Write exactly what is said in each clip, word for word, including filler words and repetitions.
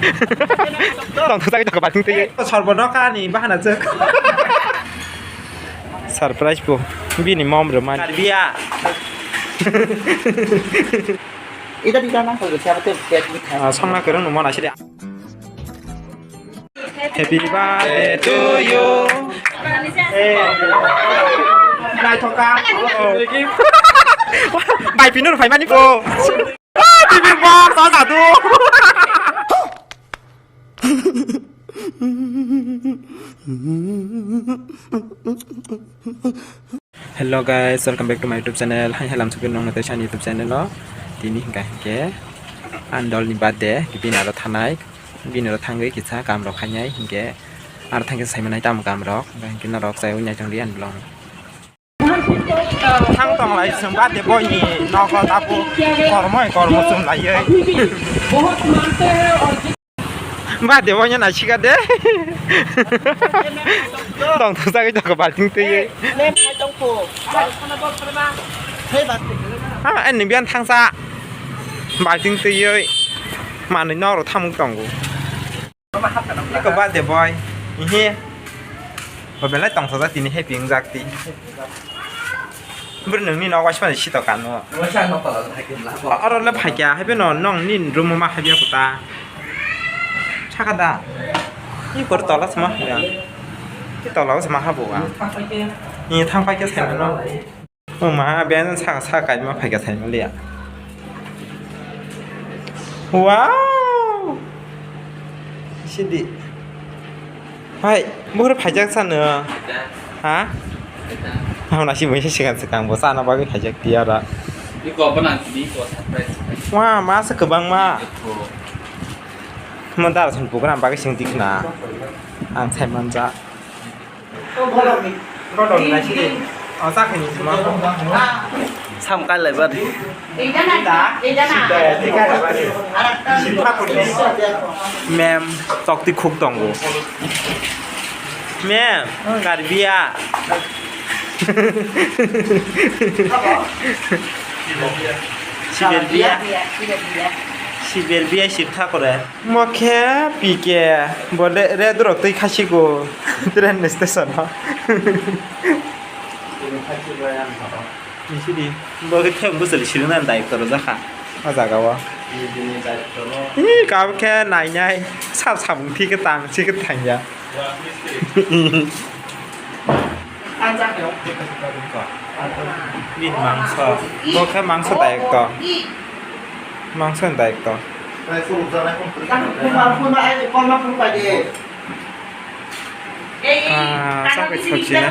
Tong thajagwi tongkha balting twi. Sorbo nokha ni bahana chwk. Surprise bo. Bini mom rwmani. Karbiya. Ida di dana ko siapa tuh? Ah, songna kwrwng no mona sidi. Happy birthday to you. Naithoka. Bai pinur phaimani bo. Bibi bok to jadu. Hello guys, welcome back to my YouTube channel. Hai halam sukir nong natai sani YouTube channel o. Tini hingka hingke andol ni birthday, bini aro thanai, bini aro thangwi kisa kam rok khainai hingke aro thangke saimanai tamo kam rok, hingke norok chai wngnai tong riyan blong. Thang tong lai chwng birthday boy ni nogo tabu kormoi kormo chum laiwi. Birthday boy no naisika de. Tong thajagwi tongkha balting twi. Ha, ani biyan thangsa balting twi manwi norok thamuk tongo. Eko birthday boy. Ihi. Bo belai tongthokjak tini happy wngjak ti. Bwrwi nungni nok waisa mani sito kanu. Waisa nok pala hai khe la. Oro le phaikya hai beno nong ni room ma hai bya kuta. Saka da. Ni kor tola sama ya. Ki tola sama ha bo ga. Ni thang paikya sai no. Wngma, biyang saka saka kaima phaikha saimaliya. Wow! Sidi. Hai, bukhuk phaijak sano. Ha? Hamna si buisa sikang sikang bo sana bagwi phaijak tiyara. Iko bana iko surprise. Wah, masa kwbangma. Mo dara sun program bagwi sing dikna. Ang sai manja. Sam kai laibar. Mem, tokti khuk tongo. Mem, karbiya. Siber biya. Siber biya sibtha kore. Mo khe P K, bo de, red rok twi khasigo train station o. Nisi di, bo khe theng bwsali sirwna daitw rwjak kha o jaga o. Ih, kabo khe nainai, sa samung thi khe tang, si khe thang ya. Bini mangso. Bo khe mangso daikto. Mangso ni daikto. Ah, sakhe sochi na.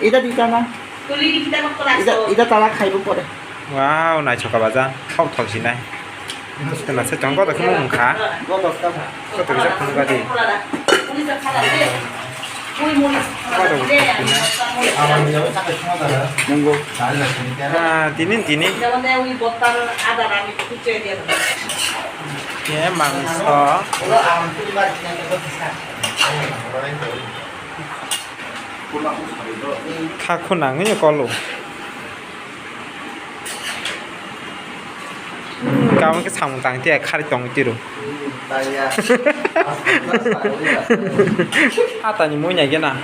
Ida di tana. Ida, ida tala khaibo pore. Wow, naithok ka baja. Thok thok sinai. Tena se tong kotor khe mung kha. Kotor kisa phunukha di. Kotor kisa phunukha. Nunggu. Ah, tini, tini. Ye mangso. Kha khuna wngya kolo. Hmm, kamo khe samung tang tiya khari tong tiro. Atani mui nai gena.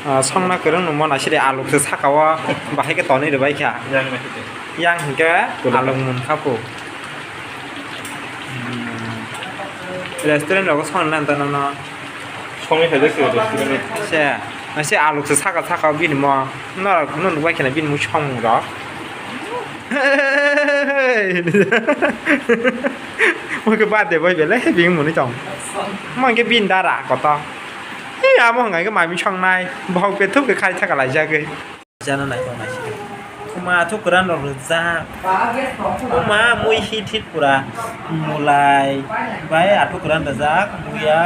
Ah, songna kwrwng no mona siri aluk se saka o bahai khe tonwi rwbai kha. Yang hinkhe aluk mun kha phu. Hmm. Restaurant rogo songna nang tano no. Songni khaijak se restaurant. Se, se aluk se saka saka bini mo. Norok no nukbai khana bini mo songmung rok. Mo khe birthday boy belai happy wngmani tong. Mo khe bini dara koto. He amo hwnga khe mami songnai. Bohok bethok khe khai thaka laijagwi. Jana nai tong nai se. Kuma athuk kwran rok rijak. Kuma mui hit hit pura. Mulai. Bai athuk kwran rijak. Muya.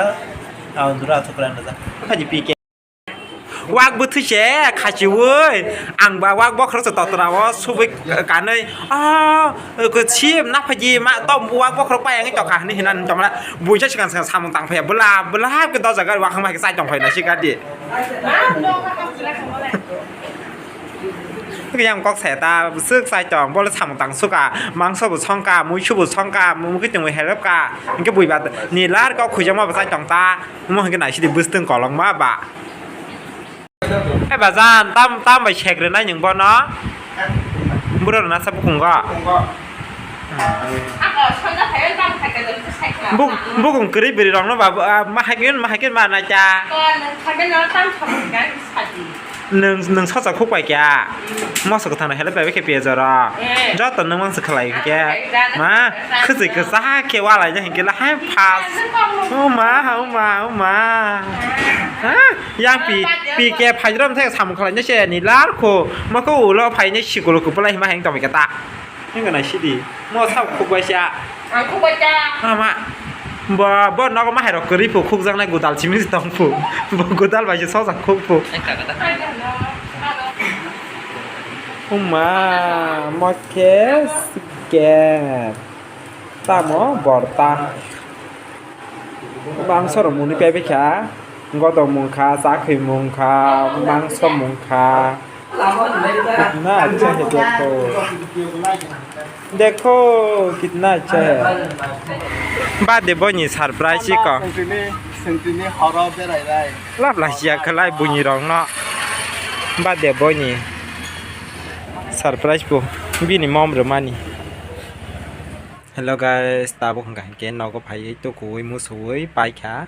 Aundura athuk kwran rijak. Khaji P K. Wak bwthwi se khachiwi. Ang ba wak bokhorok se totra o subui kanwi. Ah, kwchim na phaji ma to wak bokhorok pai ang tokha hinwi hinani tongla. Buisa sikang sikang samung tang phaiya. Bwla, bwla ke do jaga wak hamai ke sai tong phai na sikadi. Yang kok saya ta, bwswk chai tong, bole samung tang suka, mangso bo songka, muisu bo songka, mukhe tongwi help ka, hingke bui ba ni lar kok khujama bo chai tong ta, mo hingke naisidi bwstwng kolokma ba. Hai bajan, tam, tam bai sekre nai nwng bono? Buro rwna sa bukungo. Buk-, bukung kwrwi bwrwi rokno ba, ah, ma hai khe, ma hai khe ma nai ta. Nwng, nwng sosa khuk pai kha. Moso kwthang no helai pai khe pejoro. Eh. Joto nwng mangsa khlai khe. Ma, khwtwi kwchak khe walai na hinkhe la hai phas. O ma, o ma, o ma. Ha? Yang pi, pi ke phai rom the samung khlai na se ni lar kho. Ma ko ulo phai ne sikul ko pulai ma heng tong khe ta. Hingke nai sidi. Mo sak khuk bai sia. Ang khuk bai cha. Ama. Bo, bo nogo ma hai rok kwrwi phu khuk jak nai gudal simi tong phu. Bo gudal bai se sojak khuk phu. Uma, mo khe siker. Tamo borta. Mangso rok muni paibai kha, godok mung kha, chakhwi mung kha, mangso mung kha. Kitna acha hai dekho. Dekho, kitna acha hai. Bade boni surprise iko. Sentini, sentini horo berai rai. Lab lasia khlai buni rok no. Bade boni surprise bo bini mom rwmani. Hello guys, tabuk hwnka hinkhe nogo phaiwi tukuwi musuwi paikha.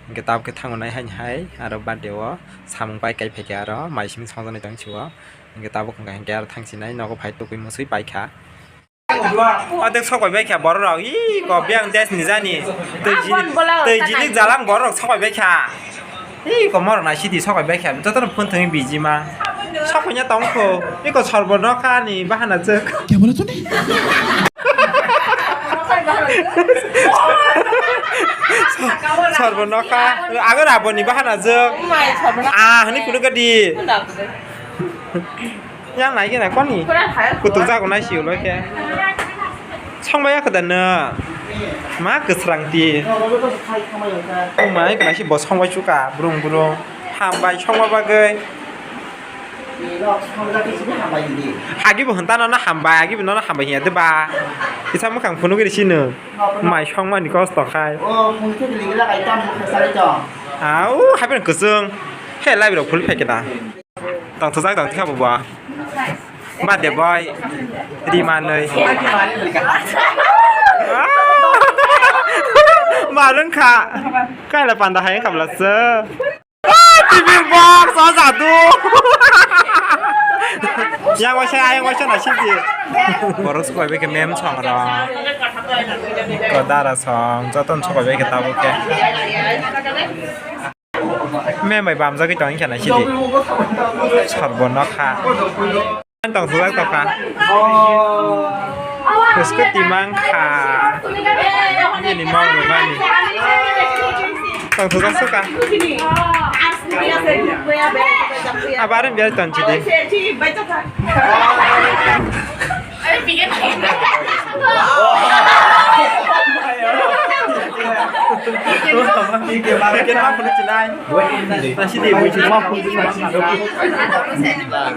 Hinkhe tabuk khe thangonai haini hai aro birthday o samung pai kai phaikha aro mai simi songjaknai tong sio. Hinkhe tabuk hwnka hinkhe aro thangsinai nogo phai tukuwi musuwi paikha. Adek sok bai baikha borok rok, ih, ko biyang des ni jani. Tei jini, tei jini jalang borok rok sok bai baikha. Ih, ko morok nai sidi sok bai baikha. Joto no phone thangwi biji ma. Sok bai nya tong kho. Ih, ko sorbo nokha ni bahana chwk. Kya bola tune? Sorbo nokha. Agar abo ni bahana chwk. Ah, hani kunu gadi. Yang nai khe nai koni? Kutuk jago nai si ulo khe. Songbai ya khada no. Ma kwsrang ti. Mai khe nai si bo songbai chuka brung brung. Hambai songba bagwi. Agi bo hwnta no hambai, agi bo no hambai hiya de ba. Kisa mukhang phunuk ri sino. Mai songmani kosto khai. Au, hapen kwchwng. He live rok phul phai khe da. Tongthokjak tong tikha bo ba. Birthday boy. Rimanwi. Marwng kha. Kaila panda hai khabla se. T V box o jadu. Yang waisa, yang waisa na sidi. Borok sokoi bai khe mem song ro. Ko dara song, joton sokoi bai khe tabuk khe. Mem bai bamjagwi tong khe na sidi. Sorbo nokha. Tong thujak tokha. Bwskang timang kha. Bini mom rwmani. Tong thujak sukha. Abar biar tong chidi.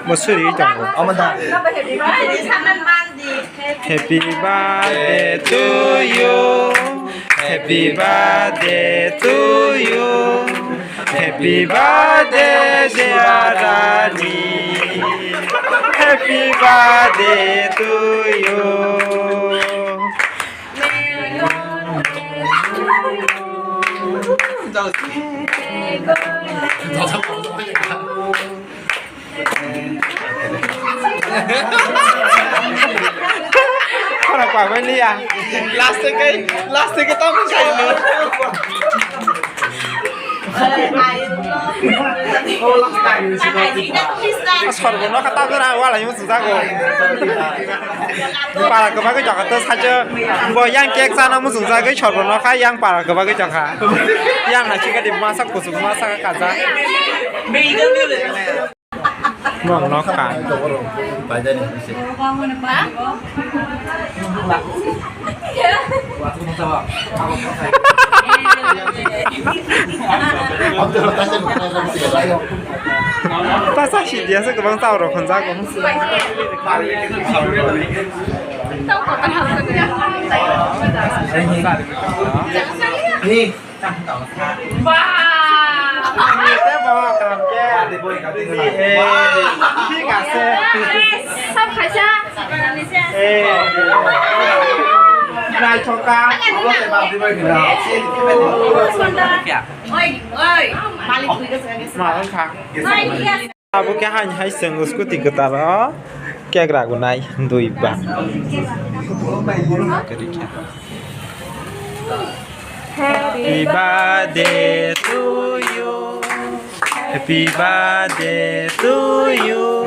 Bo suri tongo. Happy birthday to you. Happy birthday to you. Happy birthday, dear Rani. Happy birthday to you. Khorok pagwi liya. Last ke, last ke tamo khayo. Sorbo no kata jora wala yung sujago. Para kebagwi jaka to sajo. Bo yang cake sana musung jagwi sorbo no kha yang para kebagwi jaka. Yang na chika di masa kusuk masa kaja. Nong nokha. Ta sa si dia se kwbang tao rok hwnjago. Ni. Ba. Ni te bo kam ke. Ni he. Thik ase. Sab khaisa. Eh. Nai thoka. Oi, oi. Malik. Ma wngkha. Abo khe haini hai chwng scooty kwtal o cake ragunai dui ba. Happy birthday to you. Happy birthday to you.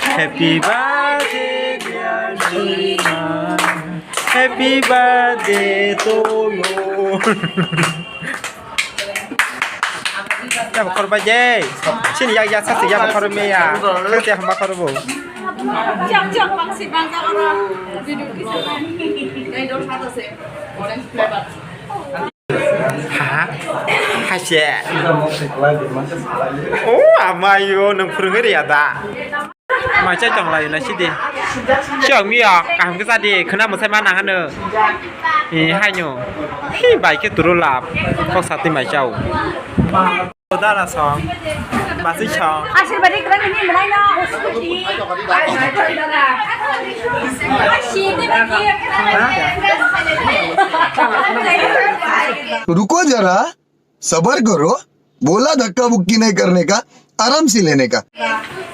Happy birthday, dear Sima. Happy birthday to you. Ya, bakor bai je. Sini ya, ya, sasi ya, bakor me ya. Sasi ya, bakor bo. Chak, chak, bang si, bang, chak, oro. Video kisa. Dai dor sa se. Orange flavor. Ha? Haise. Oh, amayo, nung phurungwi riya da. Mai chai tong lai na sidi. Chok mi ya, kaham khe sadi, khna mwsai ma nang hano. Eh, haino. Hi, bai khe turu lap. Kok sati mai chao. Dara song. Basi song. Ashirbad ni kwrwng ni mwnai no. Ruko jara. सबर करो, बोला धक्का मुक्की नहीं करने का, आराम से लेने का।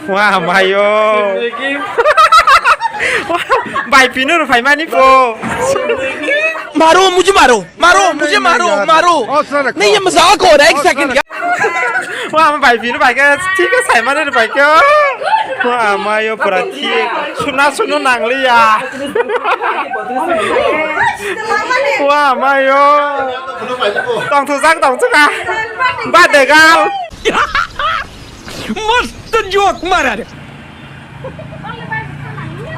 Wah, mayo. Bai pinu ru phaimani po. मारो, मुझे मारो, मारो, मुझे मारो, मारो। नहीं, ये मजाक हो रहा है, एक सेकंड का। Wah, bai pinu bai ka, thik khe saimani ru bai ka. Wah, mayo pura thik. Suna sunu nangliya. Wah, mayo. Tongthokjak tongthokha. Ba degal. मस्त जोक मारा रे।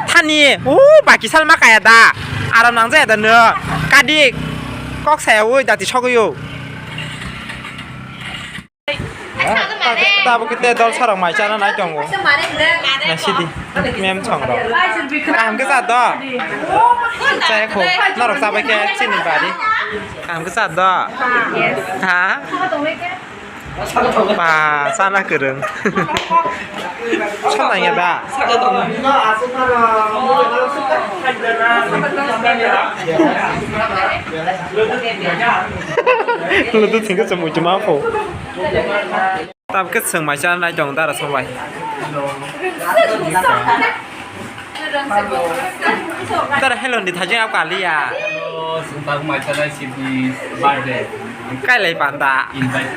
Thani, o baki salma kaya da. Aram nangjaya da no. Kadi kok saya oi dati sogwi o. Tabuk khe dol sarok mai chana nai tongo. Naisidi mem chong rok. Kaham khe cha do. Chaya kho. Norok chabai khe chini bari. Kaham khe cha do. Ha? Ba chana kwrwng. Chana ya da. Ludu thingkhe chumui chuma pho. Tabuk khe chwng mai cha nai tong dara song bai. Dara hello ni thajeng ap kaliya. Hello, chwng tabuk mai cha nai sini birthday. Kai lai panda. Invite.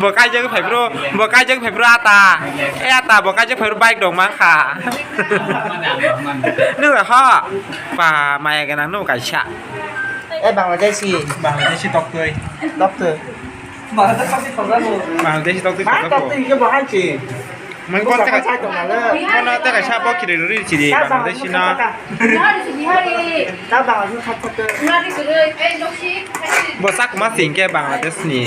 Bo kaijak phai bro, bo kaijak phai bro ata. Eh ata bo kaijak phai bro bike dong mang kha. Nung ho. Pa maya ganang nung kaisa. Eh Bangladeshi. Bangladeshi toktwi. Toktwi. Bangladeshi toktwi. Ma toktwi ke bahai si. Mang kon teka. Kono teka sa bo kiri ruri chiri Bangladeshi na. Bo sak ma sing ke Bangladesh ni.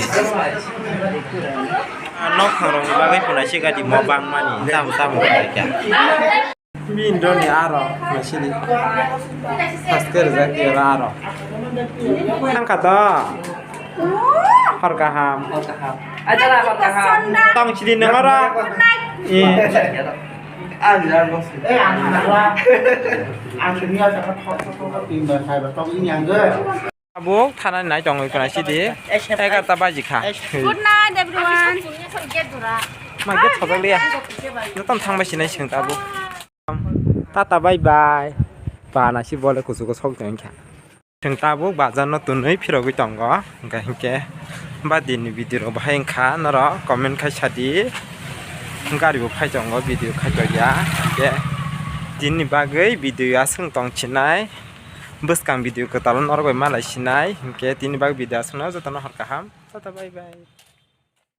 Nok khorong ni bagwi punai si gadi mo bang mani tam tam kya. Bini doni aro masini. Paske rijak aro. Thangkha to. Hor kaham. Hor kaham. Tong sidi nang oro. Tabuk thana nai tongwi khna sidi. Egarta baji kha. Good night, everyone. Ma gate thojak liya. Jotono thangbai sinai chwng tabuk. Tata bye bye. Bana si bole kuchugo sok tong kha. Chwng tabuk bazar no twnwi phirogwi tongo. Hwnkhe hwnkhe ba dinni video rok bahai wngkha norok comment khai sadi. Gari bo phai tongo video khai tongya. Hwnkhe dinni bagwi video aswk tong chinai. Bwskang video kwtal norok bai malai sinai. Hwnkhe tini bagwi video aswkno jotono hor kaham. Tata bye bye.